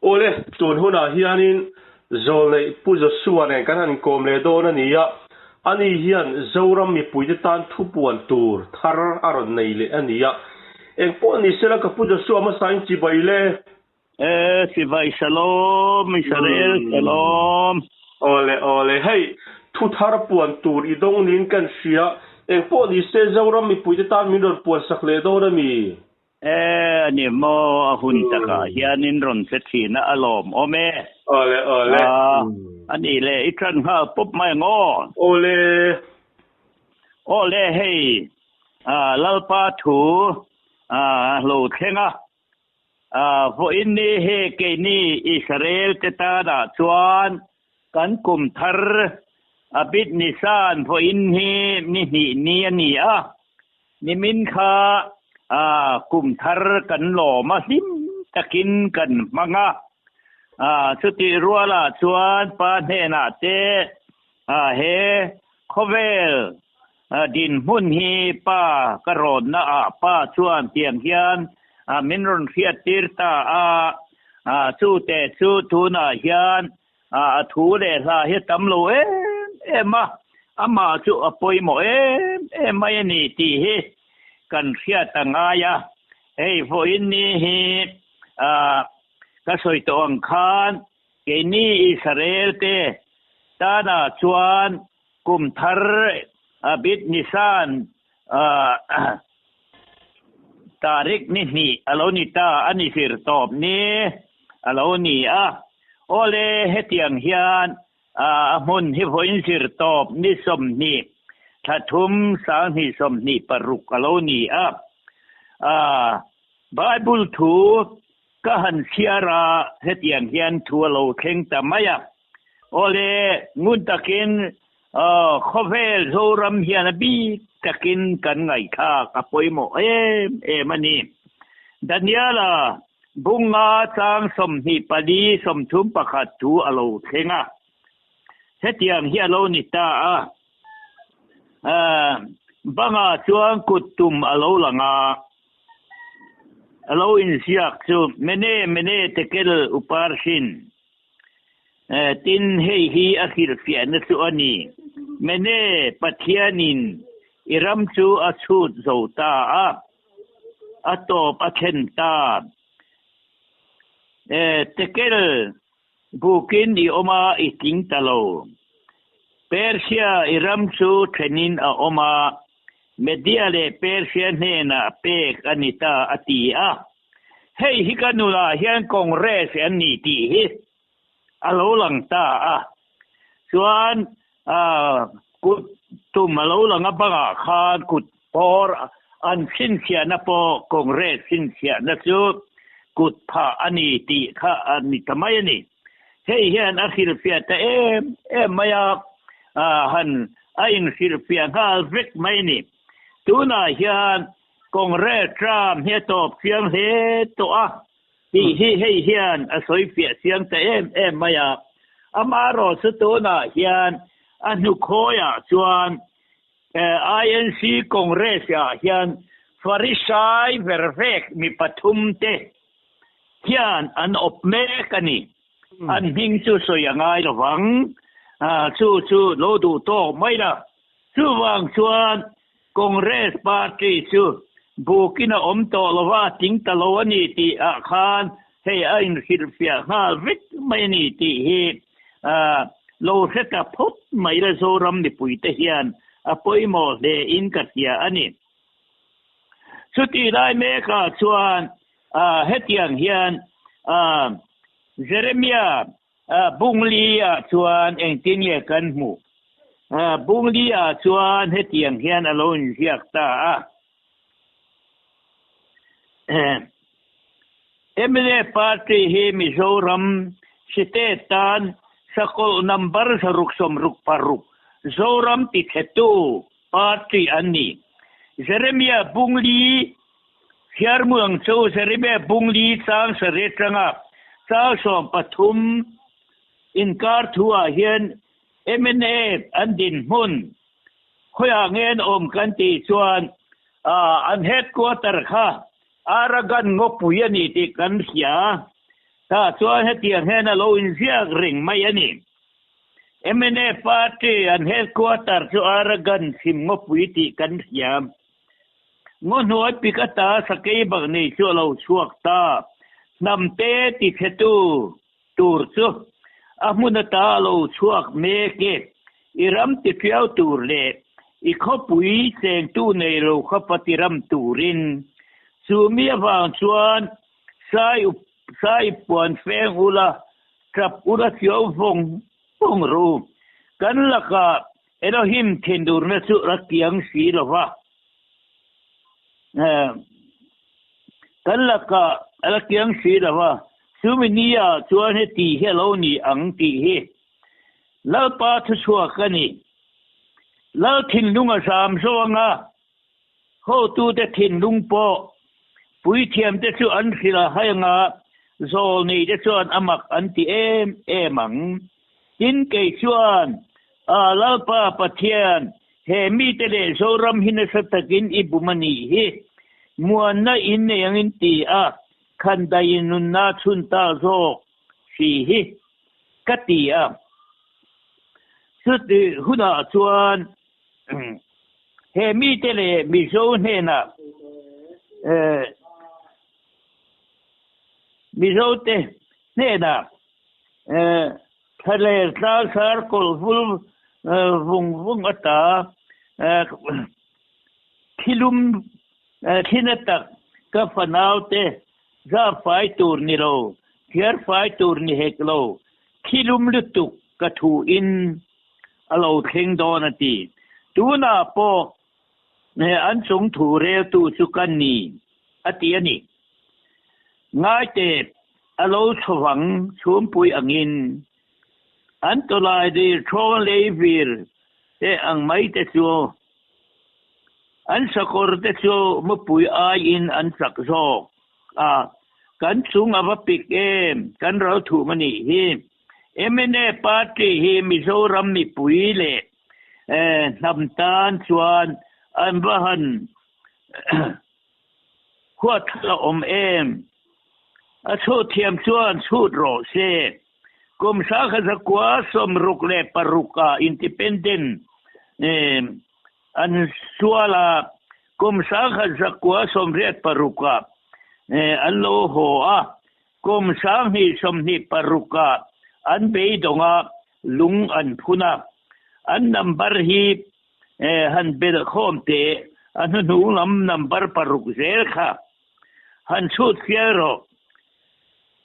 Awle, tun hunah hianin Zawlneih Pu Joshua nen kan han inkawm leh dawn a ni a, ani hian Zoram mipuite tan thupuan tur thar a rawn nei leh a ni a. Engpawh ni sela ka Pu Joshua hmasain chibai le. E, chibai Shalom, Israel Shalom. Awle, awle, hei thu thar puan tur i dawng niin kan hria, engpawh ni se Zoram mipuite tan min rawn puan sak leh dawn a mi? E, a ni maw, a hun takah hianin rawn che thin a, a lawmawm e. Awle, awle. A nih leh i ṭan nghal pawp mai ang aw. Awle. Awle, hei, Lalpa thu a lo thleng a, vawiin ni hi keini Israel te tanah chuan kan kum thar Abid Nisan vawiin hi ni hnih ni a ni a, Nimin kha kum thar kan lawm a, hlim takin kan hmang a. Chutih rualah chuan pa hnenah te he khawvel dinhmun hi pa ka rawnna ah pa chuan tiang hian min rawn hriattir ta a, chute chu tunah hian A thu leh hla hi a tam lo em em a, amah chu a pawimawh em em mai a ni tih hi kan hriat a ngai a. Hei vawiin ni hi ka sawi tawh ang khan keini Israel te tanah chuan kum thar Abid Nisan Tarik ni hnih a lo ni ta a ni zir tawp ni a lo ni a. Awle hetiang hian a hmun hi vawiin zir tawp ni 20 thla thum 2026 a lo ni a. Bible thu ka han chhiar a hetiang hian thu a lo thleng ta mai a. Awle ngun takin Khawvel Zoram hian a bik takin kan ngaihthlak a pawimawh em em a ni. Daniela bunga chang 24 31 thu a lo thleng a. Hetiang hi a lo ni ta a. Bangah chuan kut tum a lo lang a. A lo inziak chu Mene Mene Tekel Uparsin. Tin, hei hi a hrilhfiahna chu a ni, Mene, Pathianin i ram chu a chhut zo ta a, a tawp a thlen ta. Tekel bukin i awm a, i tling ta lo. Persia i ram chu thenin a awm a, Media leh Persia hnenah pek a ni ta, a ti a. Hei hi ka nunah hian Congress an ni tih hi a lo lang ta a, chuan kut tum a lo lang a bangah khan kut bawr an chhinchhiahna pawh Congress chhinchhiahna chu kut phah a ni tih kha a ni ta mai a ni. Hei hian a hrilhfiah ta em em mai a, han a inhrilhfiah nghal vek mai a ni. Tunah hian Congress term hi a tawp chiang hle tawh a tih hi hei hian a sawi fiah chiang ta em em mai a. Amaherawh chu tunah hian a hnukhawiah chuan INC Congress ah hian Farisai vervek mi pathum te hian an awp mek a ni. An hming chu sawi a ngai lovang. Chu chu lo duh tawk mai la. Chuvang chuan Congress party chu bukin a awm tawh lo va, a tling ta lo a ni tih ah khan hei a inhrilhfiah nghal vek mai a ni tih hi lo hre ta phawt mai la Zoram mipuite hian a pawimawh hle in ka hria a ni. Chutih lai mekah chuan hetiang hian Jeremia Bungli ah chuan engtin nge kan hmuh? Bungli ah chuan hetiang hian a lo inziak ta a. Mla party hi Mizoram state tan sakawlh number 666 Zoram tichhetu party an ni. Jeremia Bungli Hiarmuang chu Jeremia Bungli chang sarih atanga chang 13 inkar thu-ah hian mna an dinhmun khawiah nge an awm kan tih chuan an headquarter kha Aragan ngawpui a ni tih kan hria. Tah chuan hetiang hian a lo inziak reng mai a ni. Mnf party an headquarter chu Aragan chhim ngawpui tih kan hria. Ngaw hnuai pik ata sakei bak nei chu a lo chhuak ta. Hnam te ti chhetu tur chu a hmun ata a lo chhuak mek e. I ram ti hriau tur leh i khawpui chengtu nei lo kha pati ram turin. Chu mi avang chuan Sai up sai puan feng ula, tap ula chiau vawng vawng ru. Kan lakah Elohim thinurna chu la kiang si lo va. Kan lakah a la kiang si lo va, chumi nia chuan heti hi a lo ni ang tih hi Lalpa thuchhuak a ni. Lal thinlung a zam zo anga Hotute thinlung pawh puithiamte chu an hrilh a hai anga zawlneite chuan a mak an ti em em ang. Tin, kei chuan, A Lalpa Pathian, he mite leh Zoram hi nasa takin i bum a nih hi. Muanna in nei angin ti a, khandaiin nunna chhun ta zawk si hi, ka ti a. Chuti hunah chuan He mite leh Mizo hnenah Mizote hnenah thlaler tlangsar kawlh vul vung vung ata thilum thlina tak ka fanaute zah fai tur ni lo, thiar fai tur ni hek lo, thilum lutuk ka thuin a lo thleng dawn a ti. Tunah pawh an chung thu reltu chu ka ni a ti a ni. Ngaite a lo chhovang chhumpui angin an tawlai dir thawn lei vir te ang mai te chu an sakawr te chu mupui aiin an chak zawk a, kan chung a va pik em, kan ral thum a nih hi. Mnf party hi Mizoram mipui leh hnam tan chuan an va han huatthal a awm em? A chhut thiam chuan chhut rawh se. Kum 1966 ah Independent an sual a, kum 1986 ah an lo haw a, Kum 2026 ah an beidawng a, lung an phun a. An number hi han belh khawm teh, a hnuhnung lam number paruk zel kha han chhut fial rawh.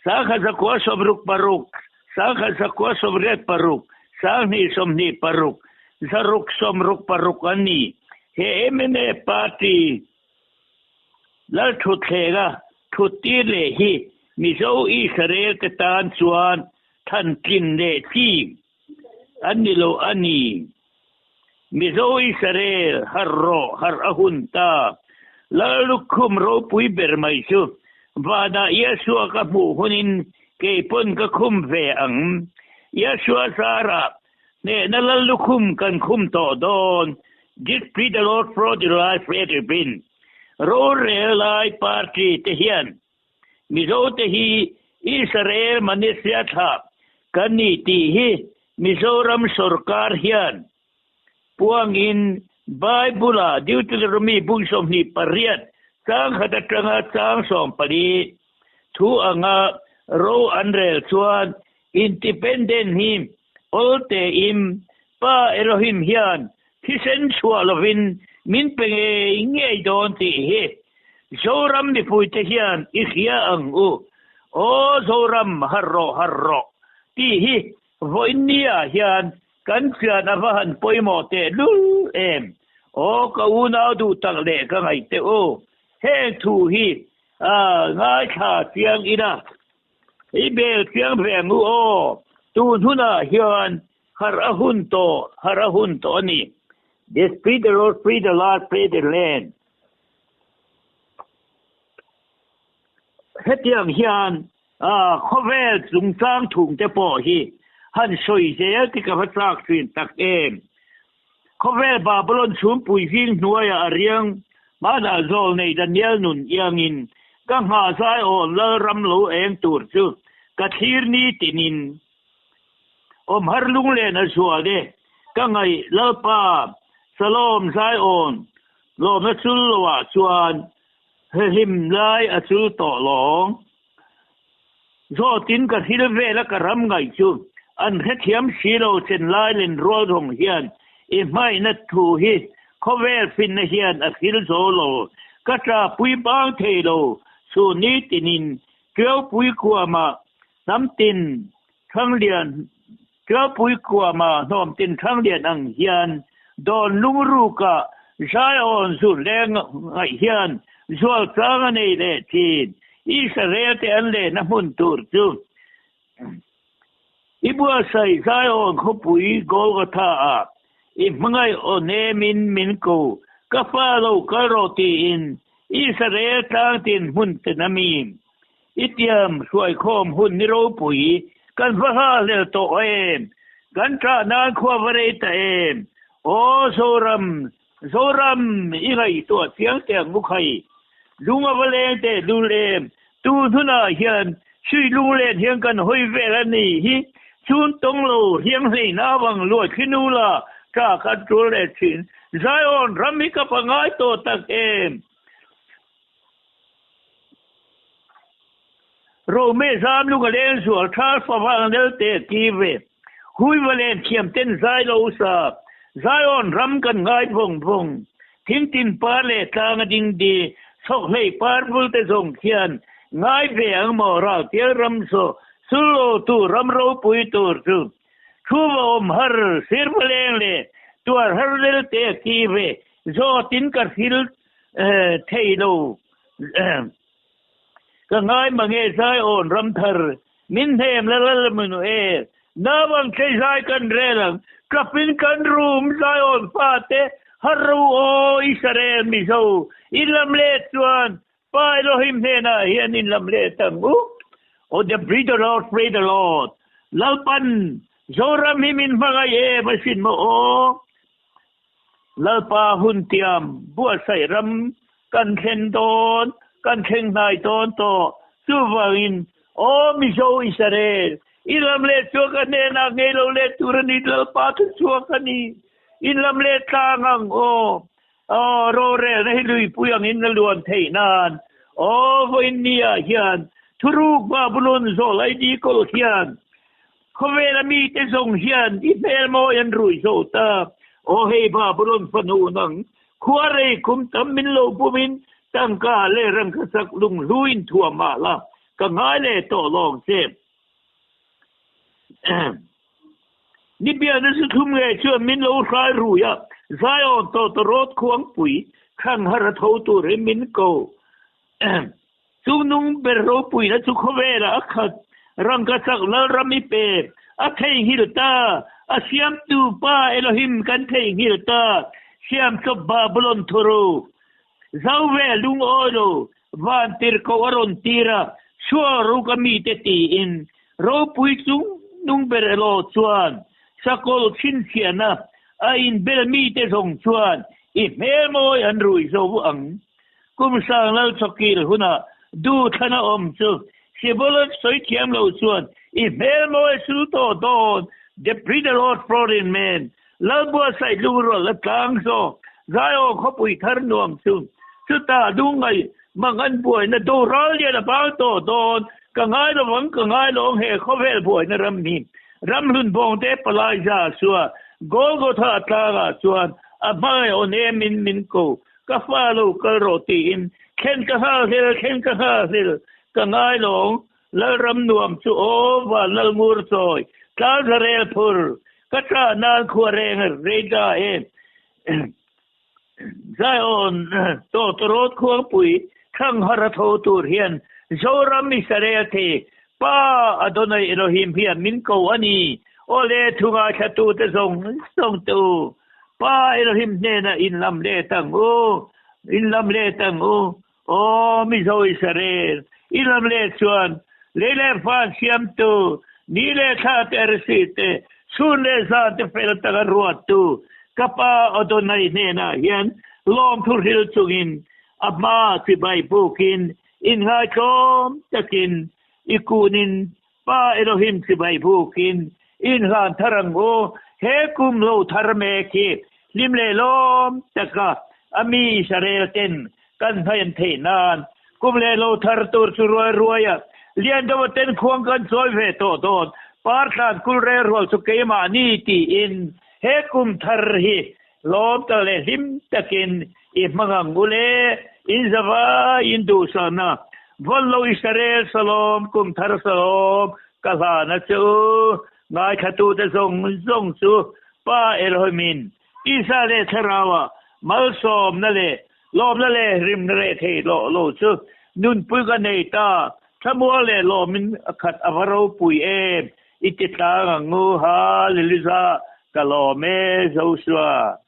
1966, 1986, 2026, 666 an ni. He mnf party Lalthutthlenga thuttir leh hi Mizo Israel te tan chuan thantlin leh chi an ni lo a ni. Mizo Israel harh rawh harh a hun ta. Lallukhum ropui ber mai chu vanah Yeshua ka hmuh hunin kei pawn ka khum ve ang. Yeshua zarah Hnehna Lallukhum kan khum tawh dawn, This be the Lord for the life let been. Rorel lai party te hian Mizo te hi Israel Manesia thlah kan ni tih hi Mizoram sorkar hian puangin Bible ah Deuteronomy bung 28 chang khat atanga chang 14 thu anga ro an rel chuan Independent hi awl tein Pa Elohim hian thisen chhuah lovin min pe ngei ngei dawn tih hi Zoram mipuite hian i hria ang u. Aw Zoram harh rawh harh rawh tih hi vawiinnia hian kan chian a va han pawimawh tehlul em. Aw ka unau duh tak leh ka ngaih teh u. Heng thu hi ngaithla chiang ila. I bel chiang ve ang u aw, tun hunah hian harh a hun tawh, harh a hun tawh a ni. This free the road, free the last, free the land. Hetiang hian khawvel chungchang thungte pawh hi han sawi zel te ka va chak thin tak em. Khawvel Babylon chhungpui zing hnuaiah a riang hmanah zawl nei Daniel nun iangin ka nghahzai awn Lalram lo eng tur chu. Ka thlir ni tinin awm har lunglen a zual e, ka ngaih Lalpa Salom Zion lawmna chul loah chuan hlim lai a chul tawh lawng. Zawtin ka thil vela ka ram ngaih chu an hrethiam si lo chenlai len rual zawng hian i hmaihna thu hi khawvel finna hian a thil zo lo, ka tla pui bang thei lo chu nitinin Tiaupui kuama hnam tin Thanglian Tiaupui kuama hnawm tin Thanglian ang hian dawn lungruka Zion zu leng ngaih hian zual tlang a nei leh thin. Israel te an lehna hmun tur chu i buatsaih Zion khawpui Golgotha ah i hmangaih aw nemin min ko ka fa lo kal rawh tiin Israel tlang tin hmun ten a mi i tiam hruaikhawm hun ni ropui kan va hlahlel tawh em? Kan ṭah nan khua va rei ta em? Aw Zoram, Zoram, i ngaihtuah chiang teh ang u khai. Lung a va leng teh lul em? Tu hnunah hian sui lunglen hian kan hawi vel a ni hi. Chun tawng lo hianghleina avang luai thli la ṭah kan ṭul leh ṭhin. Zion ram hi ka pangai tawh tak em? Rome zam lung a leng zual thal favang nel te ki ve. Hui va len thiam ten zai lo sa. Zion ram kan ngai vawng vawng. Thing tin par leh tlang a ding di. Chhawk hlei par vul te zawng khian ngai ve ang maw ral tial ram saw sul lo tu ram ropui tur chu. Thu va awm har sir va leng leh tuar har lel te ki ve. Zawt in ka hril thei lo. Ka ngai mange Zion ram thar min hnem la lal munu e Naupang tlei zai kan rel ang tlapin kan rum Zion fate har ro aw Israel Mizo in lam let chuan Pa Elohim hnenah hian in lam let ang u Oh the breathe the Lord pray the Lord Lalpan Zoram hi min hmangaih em asin maw aw Lalpa hun tiam buatsaih ram kan thlen dawn, kan thleng hnai dawn tawh. Chuvangin, Aw Mizo Israel, i lam leh chhuak a hnenah ngei lo let tur a ni, Lalpa thu chhuak a ni. In lam leh tlang ang, aw, aw, rorelna hi luipui angin a luan theih nan, aw, vawiin ni-ah hian thuruk Babulon zawl ID kawlh hian Khawvela mite zawng hian i hmel mawi an rui zo ta. Aw hei Babulon fanu nang, khua rei kum tam min lo bumin tangka leh rangkachak lunghluin thuam mah la, ka ngai leh tawh lawng che. Ni bialna zu thlum nge chuan min lo hrai rui a, Zion tawtawrawt khuangpui thlanghar a tho turin min ko. Chungnung ber ropuina chu khawvelah a khat, rangkachak lalram i pek, a theihnghilh ta, a siamtu Pa Elohim kan theihnghilh ta, siamchawp Babulon thuru zo ve lungawi lo van tirhkoh a rawn tir a, chhuak ruk a mite tiin ropui chungnung ber elaw chuan sakawlh chhinchhiahna a inbel mite zawng chuan i hmel mawi an rui zo ang. Kum sang lal chawkil hunah du thlana awm chu Sibolon sawi thiam lo chuan i hmel mawi sul tawh dawn The Pretty Lord Foreign Man Lalbuatsaih lungrual a tlang zawk Zion khawpui thar nuam chu chutah lungngaih mangan buaina doral lian a bang tawh dawn Ka ngai lovang ka ngai lawng he khawvel buaina ram hi Ramhlun bawngte palai za sua Golgotha tlangah chuan a hmangaih aw nemin min ko Ka fa lo kal rawh tiin thlen ka nghal hlel, thlen ka nghal hlel, ka ngai lawng, Lalram nuam chu aw van Lalngur chawi, tlangza rel phur, ka tah nan khua reng rei ta e. Zion tawtawrawt khuangpui thlanghar a tho tur hian Zoram Israel te Pa Adonai Elohim hian min ko a ni. Aw le thu ngaithlatute zawng zawng te u. Pa Elohim hnenah in lam let ang u, in lam let ang u, Aw Mizo Israel, i lam let chuan lei leh van siamtu, ni leh thla te arsi te, chhun leh zan te fel taka ruattu ka Pa Adonai hnenah hian lawmthu hril chungin a hma chibai bukin innghaitlawm takin i kunin. Pa Elohim chibai bukin in hlan thar ang u. He kum lo thar mek hi hlim leh lawm taka a mi Israel ten kan hnaih theih nan kum leh lo thar tur chu ruai ruaia lian deuha ten khuang kan chawi ve tawh dawn. Parthlan kul rel rual chu keimahni tiin he kum thar hi lawm tak leh hlim takin i hmang ang u le. In zavai in duhsakna vawn lo Israel Salom kum thar Salom ka hlana chu ngaithlatute zawng zawng chu Pa Elohimin Tisa leh Thlarauah malsawmna leh lawmna leh rimna reh thei loh lo chu nunpui ka nei ta, thlamuang leh lawmin a khat a va ropui em, i ti tlang ang u, Hallelujah, ka lawm e, Joshua.